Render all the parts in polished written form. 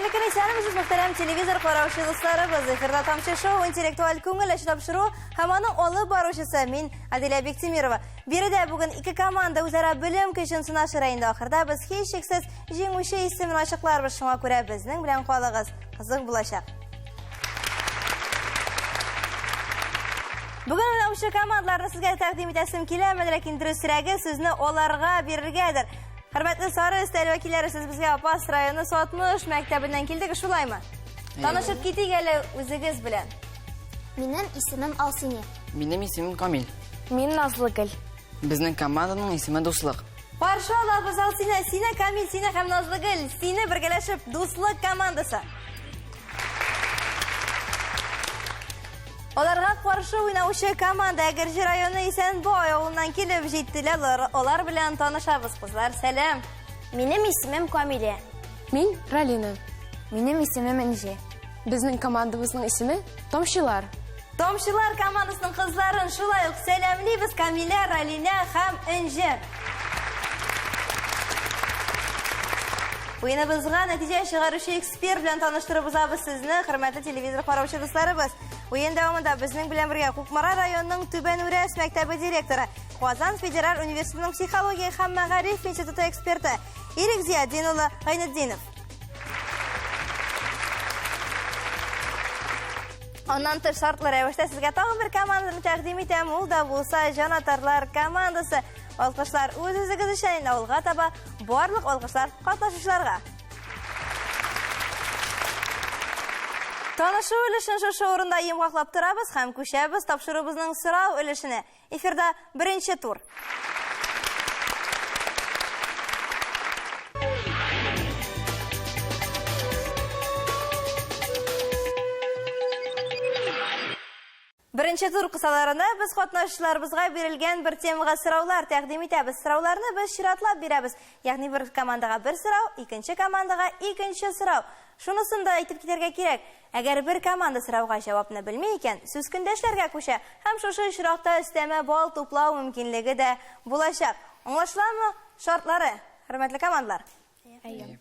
Хәерле көн, исәнмесез, мөхтәрәм телевизор караучы дусларыбыз. Эфирда Тамчы шоу интеллектуаль күңел ачу тапшыру һәм аның алып баручысы мин Аделя Бектимирова. Биредә бүген ике команда үзара белем көчен сынашыр инде. Ахырда без һичшиксез җиңүче исемен ачыкларбыз. Шуңа күрә безнең белән калыгыз. Кызык булачак. Бүген уйнаучы командаларны сезгә тәкъдим итәсем килә, ләкин дөресрәге сүзне аларга бирергәдер. Хөрмәтле сары өстәл вәкилләре, сез безгә Апас районы Сатмыш мәктәбеннән килдегез, шулаймы? Танышып китик әле үзегез белән. Минем исемем Алсине. Минем исемем Камил. Мин Назлыгөл. Безнең команданың исеме Дуслык. Каршы алабыз Алсинә, сине Камил, сине һәм Назлыгөл, сине бергәләшеп Дуслык командасы. Аларга каршы уйнаучы команда Әгерҗе районы Исәнбай авылыннан килеп җиттеләр. Алар белән танышабыз, кызлар. Сәлам. Минем исемем Камилә. Мин Ралина. Минем исемем Энҗе. Безнең командабызның исеме Тамчылар. Тамчылар командасының кызларын шулай ук сәламлибез Камилә, Ралинә һәм Энҗе. Уеныбызга нәтиҗә чыгаручы эксперт белән таныштырып узабыз сезне, хөрмәтле телевизор караучы дусларыбыз. Уен дәвамында безнең белән бергә Кукмара районының Түбән Үрәс мәктәбе директоры, Казан федераль университетының психология һәм мәгариф институты эксперты Ирек Зиятдин улы Гайнетдинов. Аннан тыш шартлы рәвештә сезгә тагын бер команданы тәкъдим итәм. Ул да булса җанатарлар командасы. Алкышлар үз-үзегез өчен, инде алга таба барлык алкышлар катнашучыларга. Танышу өлешен шушы урында йомгаклап торабыз һәм күчәбез тапшыруыбызның сорау өлешенә. Эфирда беренче тур. Беренче тур кысаларында без катнашучыларыбызга бирелгән бер темага сораулар тәкъдим итәбез. Сорауларны без чиратлап бирәбез. Ягъни бер командага бер сорау, икенче командага икенче сорау. Шунысын да әйтеп китәргә кирәк, әгәр бер команда сорауга җавапны белми икән, сүз көндәшләргә күчә һәм шушы очракта өстәмә балл туплау мөмкинлеге дә булачак. Аңлашыламы шартлары, хөрмәтле командалар? Әйе.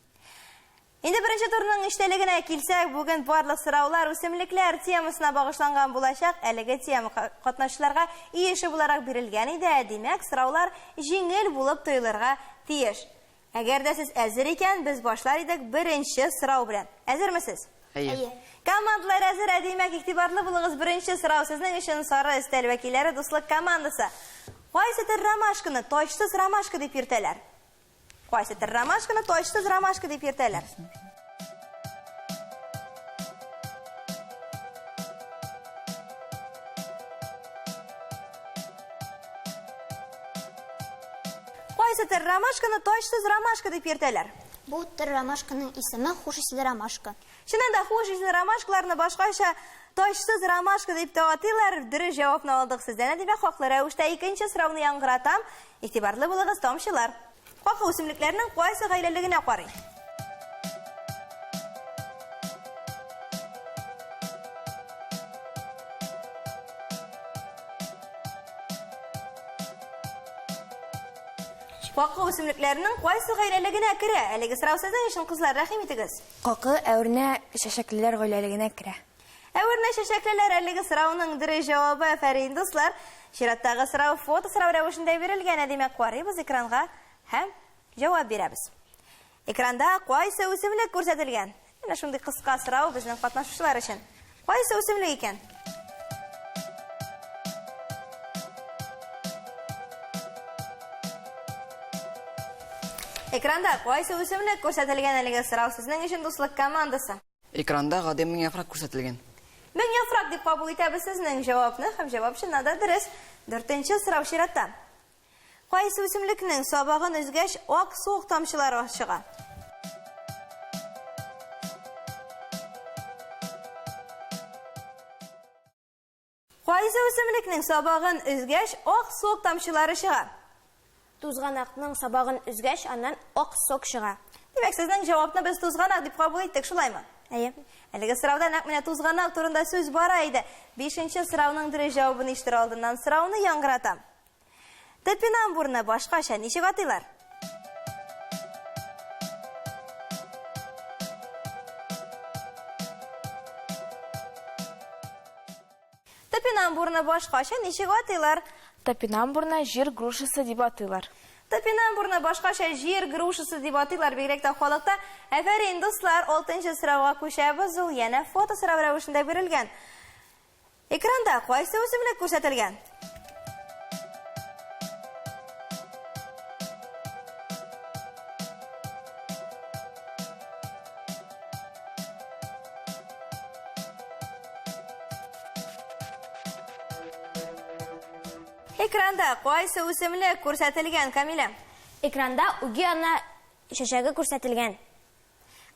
Инде беренче турның эчтәлегенә килсәк, бүген барлык сораулар үсемлекләр темасына багышланган булачак. Әлеге тема катнашучыларга өй эше буларак бирелгән иде, димәк, сораулар җиңел булып тоелырга тиеш. Әгәр дә сез әзер икән, без башлар идек беренче сорау белән. Әзерме сез? Әйе. Командалар әзер, ә димәк, игътибарлы булыгыз. Беренче сорау сезнең өчен сары өстәл вәкилләре дуслык командасы. Кайсы төр ромашканы тачсыз ромашка дип йөртәләр? Кайсы төр ромашканы тачсыз ромашка дип йөртәләр? Кайсы төр ромашканы тачсыз ромашка дип йөртәләр? Бу төр ромашканың исеме хуш исле ромашка. Чыннан да хуш исле ромашкаларны башкача тачсыз ромашка дип тә атыйлар. Дөрес җавапны алдык сездән, димәк, хаклы рәвештә икенче сорауны яңгыратам. Игътибарлы булыгыз, тамчылар. Какы үсемлекләрнең кайсы гаиләлегенә карый? Какы үсемлекләрнең кайсы гаиләлегенә керә? Әлеге сорау сезнең өчен, кызлар, рәхим итегез. Какы әвернә чәчәклеләр гаиләлегенә керә. Әвернә чәчәклеләр әлеге сорауның дөрес җавабы, афәрин, дуслар. Чираттагы сорау фото сорау рәвешендә бирелгән, ә димәк, карыйбыз экранга һәм җавап бирәбез. Экранда кайсы үсемлек күрсәтелгән? Менә шундый кыска сорау безнең катнашучылар өчен. Кайсы үсемлек икән? Экранда кайсы үсемлек күрсәтелгән әлеге сорау сезнең өчен дуслык командасы. Экранда гади меңьяфрак күрсәтелгән. Меңьяфрак дип кабул итәбез сезнең җавапны һәм җавап чыннан да дөрес. Дүртенче сорау чиратта. Кайсы үсемлекнең сабагын өзгәч ак сок тамчылары чыга? Кайсы үсемлекнең сабагын өзгәч ак сок тамчылары чыга? Тузганакның сабагын өзгәч, аннан ак сок чыга. Димәк, сезнең җавапны без тузганак дип кабул иттек, шулаймы? Әйе. Әлеге сорауда нәкъ менә тузганак турында сүз бара иде. Бишенче сорауның дөрес җавабын ишетер алдыннан сорауны яңгыратам. Топинамбурны башкача ничек атыйлар? Топинамбурны башкача ничек атыйлар? Топинамбурны җир грушасы дип атыйлар. Топинамбурны башкача җир грушасы дип атыйлар, бигрәк тә халыкта. Афәрин, дуслар, алтынчы сорауга күчәбез. Ул янә фото сорау рәвешендә бирелгән. Экранда кайсы үсемлек күрсәтелгән? Экранда кайсы үсемлек күрсәтелгән, Камилә? Экранда үги ана чәчәге күрсәтелгән.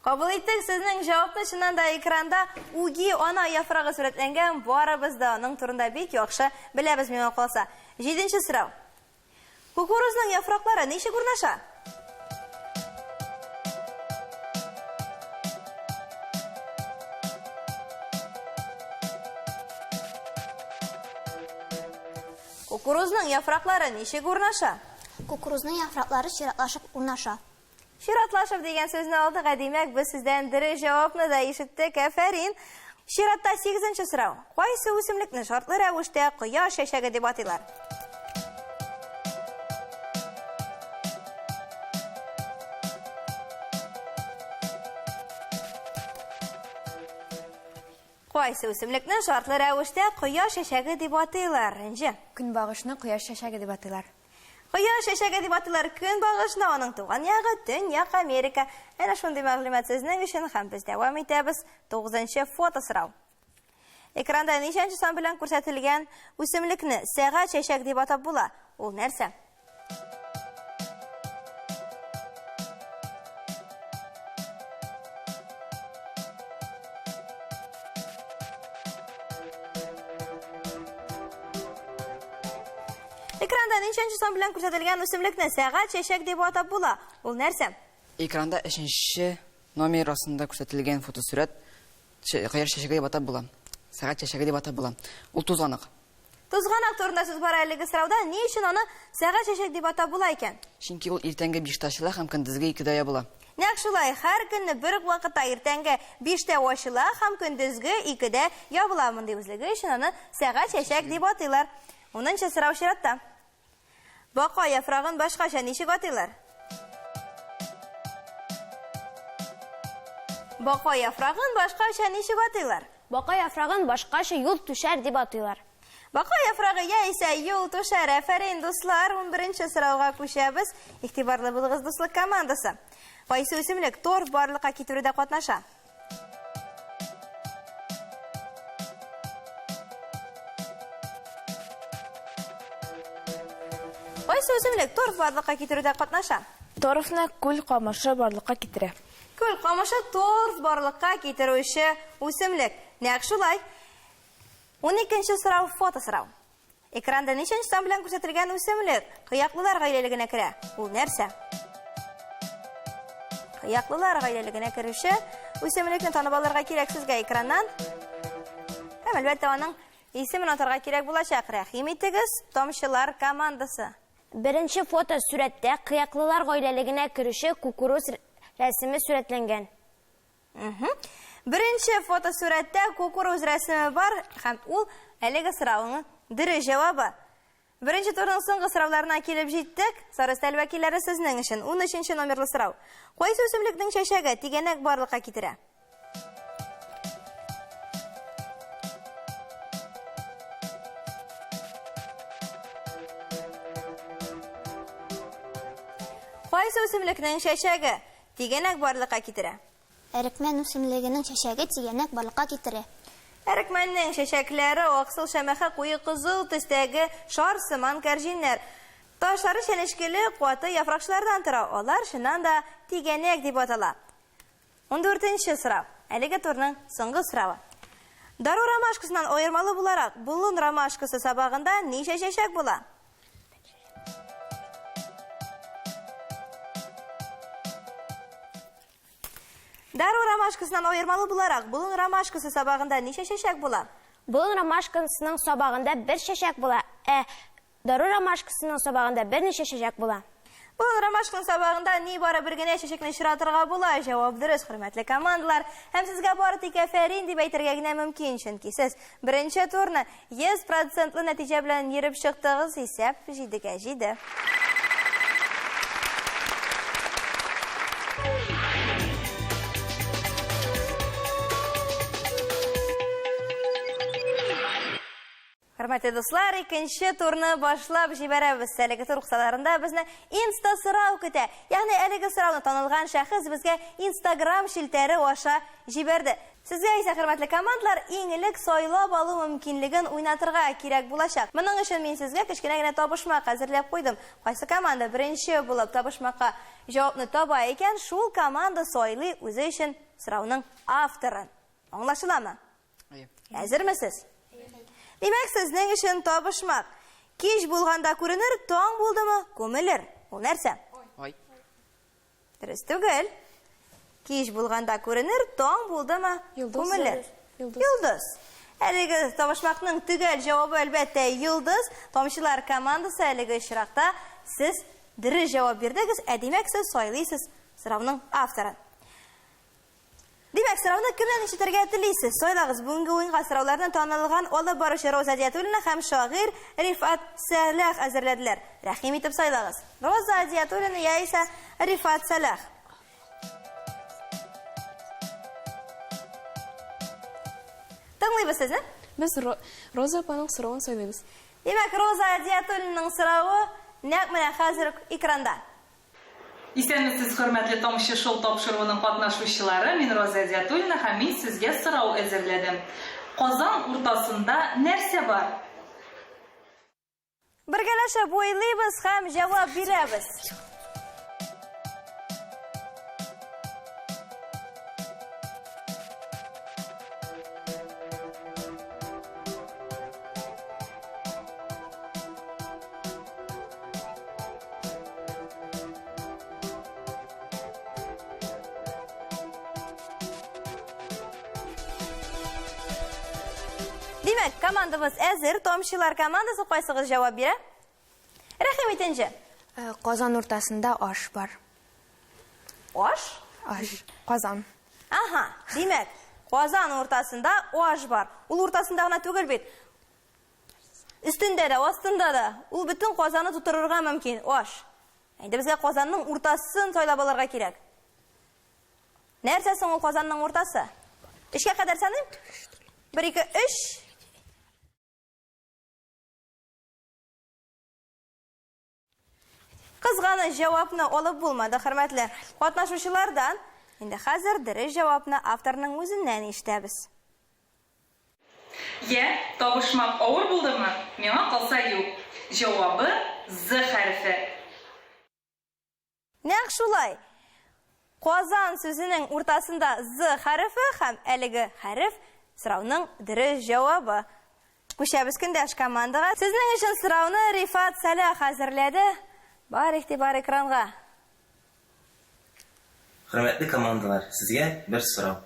Кабул иттек сезнең җавапны. Чыннан да экранда үги ана яфрагы сурәтләнгән. Барыбыз да аның турында бик яхшы беләбез, миңа калса. Җиденче сорау. Кукурузның яфраклары ничек урнаша? Кукурузның яфраклары ничек урнаша? Кукурузның яфраклары чиратлашып урнаша. Чиратлашып дигән сүзне алдык, ә димәк, без сездән дөрес җавапны да ишеттек. Афәрин. Чиратта 8нче сорау. Кайсы үсемлекне шартлы рәвештә кояш чәчәге дип атыйлар? Кайсы үсемлекне шартлы рәвештә кояш чәчәге дип атыйлар? Энҗе. Көнбагышны кояш чәчәге дип атыйлар. Кояш чәчәге дип атыйлар көнбагышны, аның туган ягы Төньяк Америка. Әнә шундый мәгълүмат сезнең өчен һәм без дәвам итәбез. 9нчы фото сорау. Экранда ничәнче сан белән күрсәтелгән үсемлекне сәгать чәчәк дип атап була? Ул нәрсә? Экранда ничәнче сан белән күрсәтелгән үсемлекне сәгать чәчәк дип атап була? Ул нәрсә? Экранда 3нче номер астында күрсәтелгән фотосурәт кояш чәчәге дип атап була. Сәгать чәчәге дип атап була. Ул тузганак. Тузганак турында сүз бара әлеге сорауда. Ни өчен аны сәгать чәчәк дип атап була икән? Чөнки ул иртәнге 5-тә ачыла һәм көндезге 2-дә ябыла. Нәкъ шулай, һәр көнне бер үк вакытта иртәнге 5-тә ачыла һәм көндезге 2-дә ябыла. Мондый үзлеге өчен аны сәгать чәчәк дип атыйлар. 10нчы сорау чиратта. Бака яфрагын башкача ничек атыйлар? Бака яфрагын башкача ничек атыйлар? Бака яфрагын башкача юл түшәр дип атыйлар. Бака яфрагы яисә юл түшәр. Афәрин, дуслар, 11нче сорауга күчәбез. Игътибарлы булыгыз, дуслык командасы. Кайсы үсемлек торф барлыкка китерүдә катнаша? Кайсы үсемлек торф барлыкка китерүдә катнаша? Торфны күл камышы барлыкка китерә. Күл камышы торф барлыкка китерүче үсемлек. Нәкъ шулай. 12нче сорау, фото сорау. Экранда ничәнче сан белән күрсәтелгән үсемлек кыяклылар гаиләлегенә керә? Ул нәрсә? Кыяклылар гаиләлегенә керүче үсемлекне танып алырга кирәк сезгә экраннан. Һәм әлбәттә аның исемен атарга кирәк булачак. Рәхим итегез, Тамчылар командасы. Беренче фото сурәттә кыяклылар гаиләлегенә керүче кукуруз рәсеме сурәтләнгән. Беренче фото сурәттә кукуруз рәсеме бар һәм ул әлеге сорауның дөрес җавабы. Беренче турның соңгы сорауларына килеп җиттек. Сары өстәл вәкилләре сезнең өчен 13 номерлы сорау. Кайсы үсемлекнең чәчәге тигәнәк барлыкка китерә? Кайсы үсемлекнең чәчәге тигәнәк барлыкка китерә? Әрекмән үсемлегенең чәчәге тигәнәк барлыкка китерә. Әрекмәннең чәчәкләре аксыл шәмәхә куе кызыл төстәге шар сыман кәрҗиннәр. Ташлары чәнечкеле каты яфракчылардан тора. Алар чыннан да тигәнәк дип атала. 14нче сорау. Әлеге турның соңгы соравы. Дару ромашкасыннан аермалы буларак, болын ромашкасы сабагында ничә чәчәк була? Дару ромашкасыннан аермалы буларак, болын ромашкасы сабагында ничә чәчәк була? Болын ромашкасының сабагында бер чәчәк була, ә дару ромашкасының сабагында берничә чәчәк була. Болын ромашканың сабагында ни бары бер генә чәчәкне очратырга була. Җавап дөрес, хөрмәтле командалар. Һәм сезгә бары тик афәрин дип әйтергә генә мөмкин, чөнки сез беренче турны 100 процентлы нәтиҗә белән ерып чыктыгыз, исәп 7-гә 7. Хөрмәтле дуслар, икенче турны башлап җибәрәбез. Әлеге тур кысаларында безне инста сорау көтә. Ягъни әлеге сорауны танылган шәхес безгә Инстаграм челтәре аша җибәрде. Сезгә исә, хөрмәтле командалар, иң элек сайлап алу мөмкинлеген уйнатырга кирәк булачак. Моның өчен мин сезгә кечкенә генә табышмак әзерләп куйдым. Кайсы команда беренче булып табышмакка җавапны таба икән, шул команда сайлый үзе өчен сорауның авторын. Аңлашыламы? Әзермесез? Димәк, сезнең өчен табышмак. Кич булганда күренер, таң булдымы, күмелер. Ул нәрсә? Ай. Дөрес түгел. Кич булганда күренер, таң булдымы, күмелер. Йолдыз. Йолдыз. Әлеге табышмакның төгәл җавабы әлбәттә йолдыз. Тамчылар командасы әлеге очракта сез дөрес җавап бирдегез, ә димәк сез сайлыйсыз сорауның авторын. Димәк, сорауны кемнән ишетергә телисез? Сайлагыз. Бүгенге уенга сорауларны танылган алып баручы Роза Диатуллина һәм шагыйрь Рифат Сәлах әзерләделәр. Рәхим итеп сайлагыз. Роза Диатуллина яисә Рифат Сәлах. Тыңлыйбыз сезне. Без Роза апаның соравын сайлыйбыз. Димәк, Роза Диатуллинаның соравы нәкъ менә хәзер үк экранда. Исәнмесез, хөрмәтле Тамчы шоу тапшыруының катнашучылары. Мин Роза Әдиатуллина һәм мин сезгә сорау әзерләдем. Казан уртасында нәрсә бар? Бергәләшеп уйлыйбыз һәм җавап бирәбез. Димәк, командабыз әзер. Томчылар командасы кайсыгыз җавап бирә? Рәхим ит, Энҗе. Казан уртасында аш бар. Аш? Аш. Казан. Аһа, димәк, Казан уртасында аш бар. Ул уртасында гына түгел бит. Өстендә дә, астында да. Ул бөтен Казанны тутырырга мөмкин, аш. Инде безгә Казанның уртасын сайлап алырга кирәк. Нәрсә соң ул Казанның уртасы? Өчкә кадәр саныйм. 1, 2, 3. Кызганыч, җавапны алып булмады, хөрмәтле катнашучылардан. Инде хәзер дөрес җавапны авторның үзеннән ишетәбез. Йә, табышмак авыр булдымы? Миңа калса юк. Җавабы, З хәрефе. Нәкъ шулай. Казан сүзенең уртасында З хәрефе һәм әлеге хәреф сорауның дөрес җавабы. Күчәбез көндәш командага. Сезнең өчен сорауны Рифат Сәлах әзерләде. Бар игътибар экранга. Хөрмәтле командалар, сезгә бер сорау.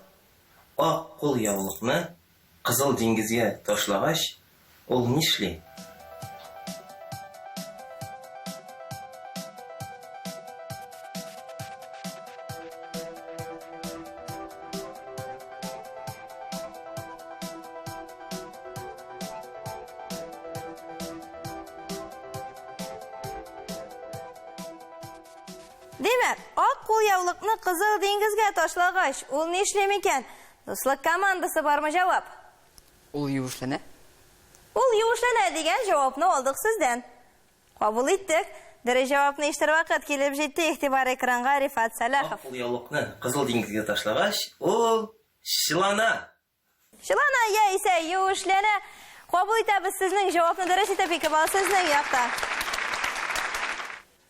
Ак кулъяулыкны Кызыл диңгезгә ташлагач, ул нишли? Димәк, ак кулъяулыкны Кызыл диңгезгә ташлагач, ул нишли микән? Дуслык командасы бармы җавап? Ул юешләнә. Ул юешләнә дигән җавапны алдык сездән. Кабул иттек. Дөрес җавапны ишетер вакыт килеп җитте. Игътибар экранга, Рифат Сәлахов. Ак кулъяулыкны Кызыл диңгезгә ташлагач, ул чылана. Чылана яисә юешләнә. Кабул итәбез сезнең җавапны дөрес итеп, ике балл сезнең якта.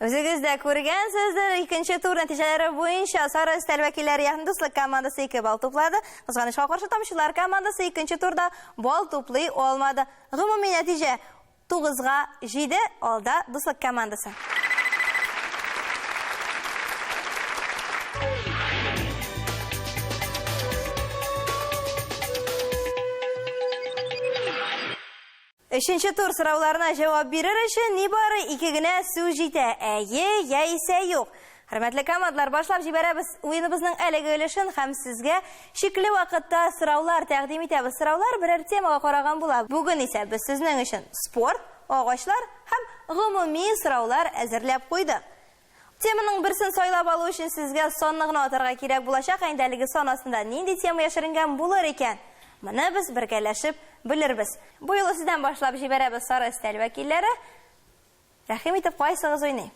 Үзегез дә күргәнсездер, икенче тур нәтиҗәләре буенча Сары өстәл вәкилләре, ягъни Дуслык командасы 2 балл туплады. Кызганычка каршы, Тамчылар командасы икенче турда балл туплый алмады. Гомуми нәтиҗә 9-га 7, алда Дуслык командасы. Өченче тур сорауларына җавап бирер өчен нибары ике генә сүз җитә. Әйе, яисә юк. Хөрмәтле командалар, башлап җибәрәбез уеныбызның әлеге өлешен һәм сезгә чикле вакытта сораулар тәкъдим итәбез. Сораулар берәр темага караган була. Бүген исә без сезнең өчен спорт, агачлар һәм гомуми сораулар әзерләп куйдык. Теманың берсен сайлап алу өчен сезгә санны гына атарга кирәк булачак, ә инде әлеге сан астында нинди тема яшеренгән булыр икән? Моны без бергәләшеп белербез. Бу юлы сездән башлап җибәрәбез сары өстәл вәкилләре. Рәхим итеп, кайсыгыз уйный?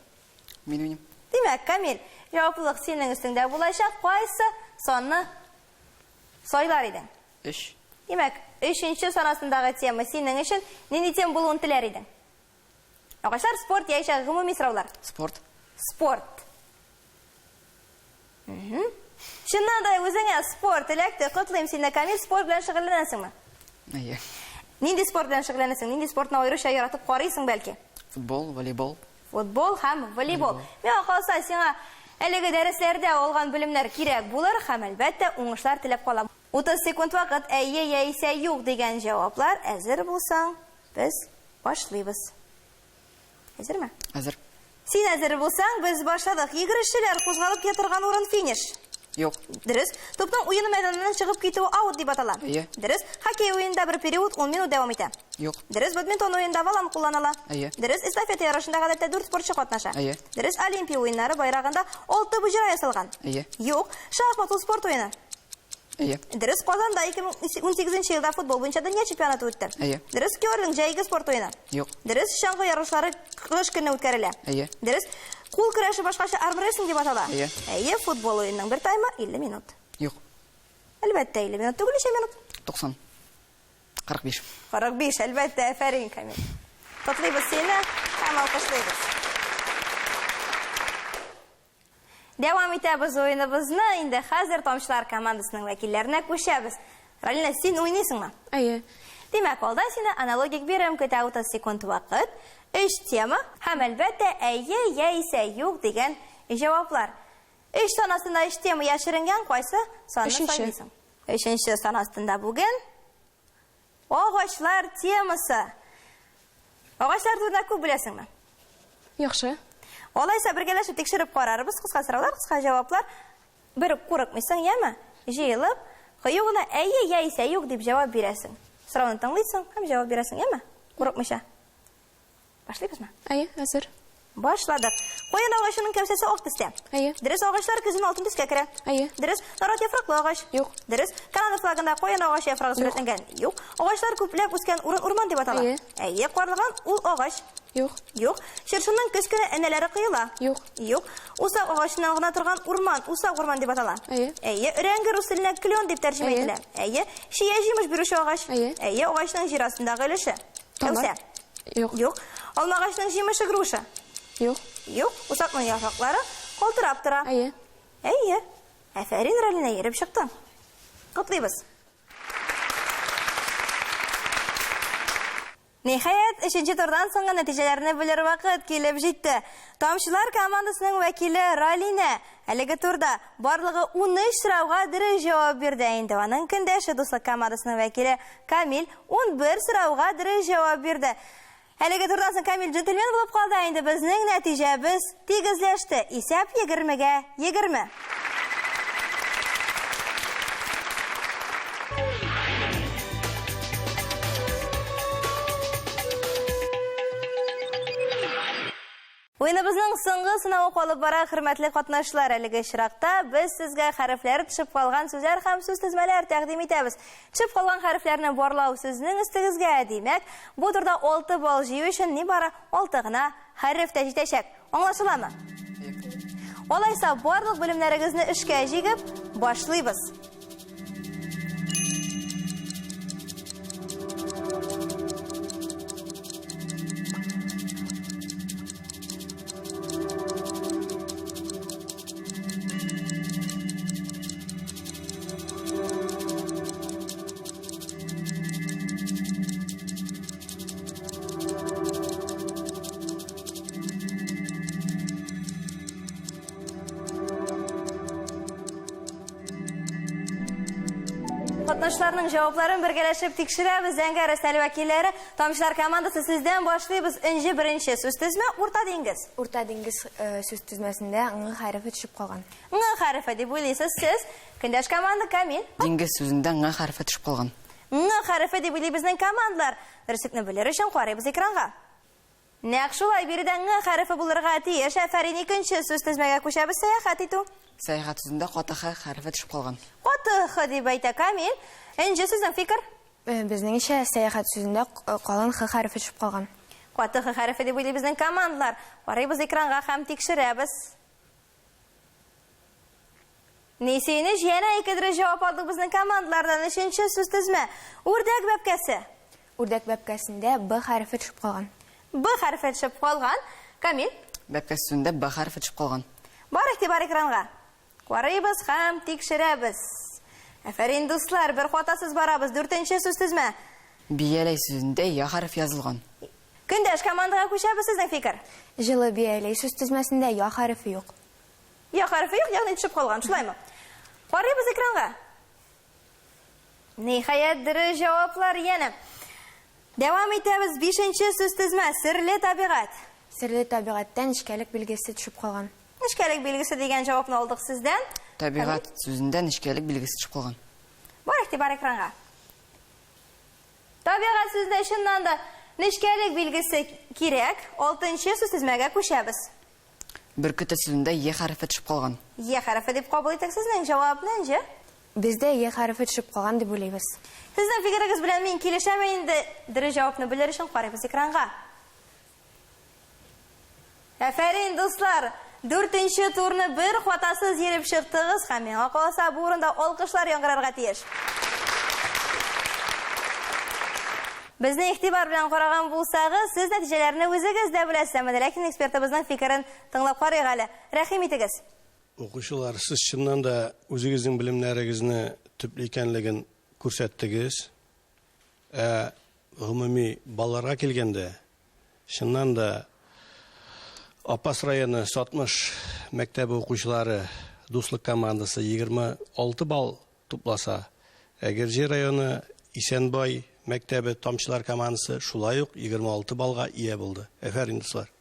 Мин уйныйм. Димәк, Камил, җаваплылык синең өстеңдә булачак. Кайсы санны сайлар идең? Өч. Димәк, өченче сан астындагы тема синең өчен нинди тема булуын теләр идең? Агачлар, спорт яисә гомуми сораулар. Спорт. Спорт. Чыннан да үзеңә спорт эләкте. Котлыйм сине, Камил, спорт белән шөгыльләнәсеңме? Әйе. Нинди спорт белән шөгыльләнәсең? Нинди спортны аеруча яратып карыйсың бәлки? Футбол, волейбол. Футбол һәм волейбол. Миңа калса, сиңа әлеге дәресләрдә алган белемнәр кирәк булыр һәм әлбәттә уңышлар теләп калам. 30 секунд вакыт әйе яисә юк дигән җаваплар әзер булсаң, без башлыйбыз. Әзерме? Әзер. Син әзер булсаң, без башладык. Йөгерешчеләр кузгалып китә торган урын финиш. Юк. Дөрес. Тупның уен мәйданыннан чыгып китүе аут дип атала. Әйе. Дөрес. Хоккей уенында бер период 10 минут дәвам итә. Юк. Дөрес. Бадминтон уенында волан кулланыла. Әйе. Дөрес. Эстафета ярышында гадәттә 4 спортчы катнаша. Әйе. Дөрес. Олимпия уеннары байрагында 6 боҗра ясалган. Әйе. Юк. Шахмат ул спорт уены. Әйе. Дөрес, Казанда 2018 елда футбол буенча дөнья чемпионаты үтте. Әйе. Дөрес, керлинг җәйге спорт уены. Юк. Дөрес, чаңгы ярышлары кыш көне үткәрелә. Әйе. Дөрес, кул көрәше башкача армрестлинг дип атала. Әйе. Әйе, футбол уенының бер таймы 50 минут. Юк. Әлбәттә, 50 минут түгел, ничә минут? 90. 45. 45, әлбәттә, афәрин, Камил. Котлыйбыз сине һәм алкышлыйбыз. Дәвам итәбез уеныбызны. Инде хәзер Тамчылар командасының вәкилләренә күчәбез. Ралина, син уйныйсыңмы? Әйе. Димәк, алда сине аналогик бирем көтә 30 секунд вакыт, өч тема һәм әлбәттә әйе яисә юк дигән җаваплар. Өч сан астында өч тема яшеренгән, кайсы санны Өченче. сайлыйсың? Өченче сан астында бүген агачлар темасы. Агачлар турында күп беләсеңме? Яхшы. Алайса бергәләшеп тикшереп карарбыз. Кыска сораулар, кыска җаваплар. Бер үк курыкмыйсың, яме? Җыелып, кыю гына әйе яисә юк дип җавап бирәсең. Сорауны тыңлыйсың һәм җавап бирәсең, яме? Курыкмыйча. Башлыйбызмы? Әйе, әзер. Башладык. Куян агачының кәүсәсе ак төстә. Әйе. Дөрес, агачлар көзен алтын төскә керә. Әйе. Дөрес, нарат яфраклы агач. Юк. Дөрес, Канада флагында куян агачы яфрагы сурәтләнгән. Юк. Агачлар күпләп үскән урын урман дип атала. Әйе. Әйе, карлыган ул агач. Юк. Юк. Чыршының көз көне энәләре коела. Юк. Юк. Усак агачыннан гына торган урман, усак урман дип атала. Әйе. Әйе, өрәңге рус теленә клен дип тәрҗемә Әйе. ителә. Әйе. Чия җимеш бирүче агач. Әйе. Әйе, агачның җир астындагы өлеше. Тамыр. Кәүсә. Юк. Юк. Алма агачының җимеше груша. Юк. Юк. Усакның яфраклары калтырап тора. Әйе. Әйе. Афәрин, Ралина, ерып чыктың. Котлыйбыз. Ниһаять, өченче турдан соңгы нәтиҗәләрне белер вакыт килеп җитте. Тамчылар командасының вәкиле Ралина әлеге турда барлыгы 13 сорауга дөрес җавап бирде. Инде аның көндәше Дуслык командасының вәкиле Камил 11 сорауга дөрес җавап бирде. Әлеге турдан соң Камил джентльмен булып калды. Инде безнең нәтиҗәбез тигезләште. Исәп 20-гә 20. Уеныбызның соңгы сынавы калып бара, хөрмәтле катнашлар. Әлеге очракта без сезгә хәрефләр төшеп калган сүзләр һәм сүз тезмәләр тәкъдим итәбез. Төшеп калган хәрефләрне барлау сезнең өстегезгә, димәк, бу турда 6 балл җыю өчен нибары 6 гына хәреф тә җитәчәк. Аңлашыламы? Алайса барлык белемнәрегезне эшкә җигеп, башлыйбыз. Катнашучыларның җавапларын бергәләшеп тикшерәбез. Зәңгәр өстәл вәкилләре, Тамчылар командасы сездән башлыйбыз. Энҗе беренче сүз тезмә Урта диңгез. Урта диңгез э, сүз тезмәсендә ң хәрефе төшеп калган. Ң хәрефе дип уйлыйсыз сез. Көндәш команда Камил. Диңгез сүзендә ң хәрефе төшеп калган. Ң хәрефе дип уйлый безнең командалар. Дөреслекне белер өчен карыйбыз экранга. Нәкъ шулай биредә ң хәрефе булырга тиеш. Афәрин, икенче сүз тезмәгә күчәбез сәяхәт итү. Сәяхәт сүзендә каты х хәрефе төшеп калган. Каты х дип әйтә Камил. Энҗе сезнең фикер? Э, безнеңчә сәяхәт сүзендә э, калын х хәрефе төшеп калган. Каты х хәрефе дип уйлый безнең командалар. Карыйбыз экранга һәм тикшерәбез. Ни сөенеч, янә ике дөрес җавап алдык безнең командалардан. Өченче сүз тезмә. Үрдәк бәбкәсе. Үрдәк бәбкәсендә Б хәрефе төшеп калган. Б хәрефе төшеп калган. Камил. Бәбкәсе сүзендә Б хәрефе төшеп калган. Бар игътибар экранга. Карыйбыз һәм тикшерәбез. Афәрин, дуслар, бер хатасыз барабыз. Дүртенче сүз тезмә. Бияләй сүзендә Я хәрефе язылган. Көндәш командага күчәбез, сезнең фикер? Җылы бияләй сүз тезмәсендә Я хәрефе юк. Я хәрефе юк, ягъни төшеп калган, шулаймы? Карыйбыз экранга. Ниһаять, дөрес җаваплар янә. Дәвам итәбез. Бишенче сүз тезмә. Серле табигать. Серле табигатьтә нечкәлек билгесе төшеп калган. Нечкәлек билгесе дигән җавапны алдык сездән. Табигать сүзендә нечкәлек билгесе төшеп калган. Бар игътибар экранга. Табигать сүзендә чыннан да нечкәлек билгесе кирәк. Алтынчы сүз тезмәгә күчәбез. Бөркете сүзендә Е хәрефе төшеп калган. Е хәрефе дип кабул итик сезнең җавапны, Энҗе. Без дә Е хәрефе төшеп калган дип уйлыйбыз. Сезнең фикерегез белән мин килешәм инде. Дөрес җавапны белер өчен карыйбыз экранга. Афәрин, дуслар! Дүртенче турны бер хатасыз йөреп чыктыгыз һәм миңа калса бу урында алкышлар яңгырарга тиеш. Безне игътибар белән караган булсагыз, сез нәтиҗәләрне үзегез дә беләсез, әмма ләкин экспертыбызның фикерен тыңлап карыйк әле. Рәхим итегез. Укучылар, сез чыннан да үзегезнең белемнәрегезне төпле икәнлеген күрсәттегез. Ә гомуми балларга килгәндә, чыннан да Апас районы Сатмыш мәктәбе укучылары Дуслык командасы 26 балл тупласа, Әгерҗе районы Исәнбай мәктәбе Тамчылар командасы шулай ук 26 баллга ия булды. Әфәрин, дуслар!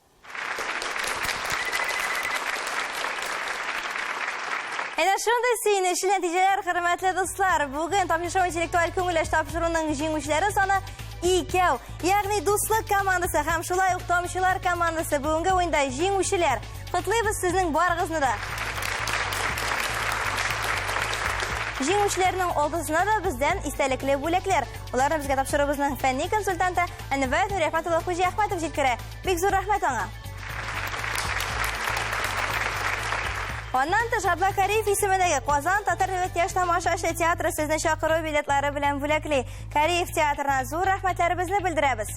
Әнә шундый сөенечле нәтиҗәләр, хөрмәтле дуслар. Бүген Тамчы шоу интеллектуаль күңел ачу тапшыруның җиңүчеләре саны икәү. Ягъни Дуслык командасы һәм шулай ук Тамчылар командасы бүгенге уенда җиңүчеләр. Котлыйбыз сезнең барыгызны да. Җиңүчеләрнең алдысына да бездән истәлекле бүләкләр. Аларны безгә тапшыруыбызның фәнни консультанты Әнвәр Нуриәхмәт улы Хуҗиәхмәтов җиткерә. Бик зур рәхмәт аңа. Аннан тыш Абла Кариев исемендәге Казан татар дәүләт яшь тамашачы театры сезне чакыру билетлары белән бүләкли. Кариев театрына зур рәхмәтләребезне белдерәбез.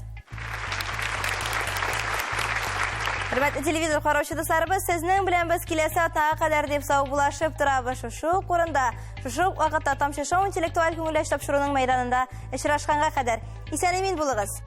Хөрмәтле телевизор караучы дусларыбыз, сезнең белән без киләсе атнага кадәр дип саубуллашып торабыз. Шушы ук урында, шушы ук вакытта Тамчы шоу интеллектуаль күңел ачу тапшыруының мәйданында очрашканга кадәр. Исән-имин булыгыз.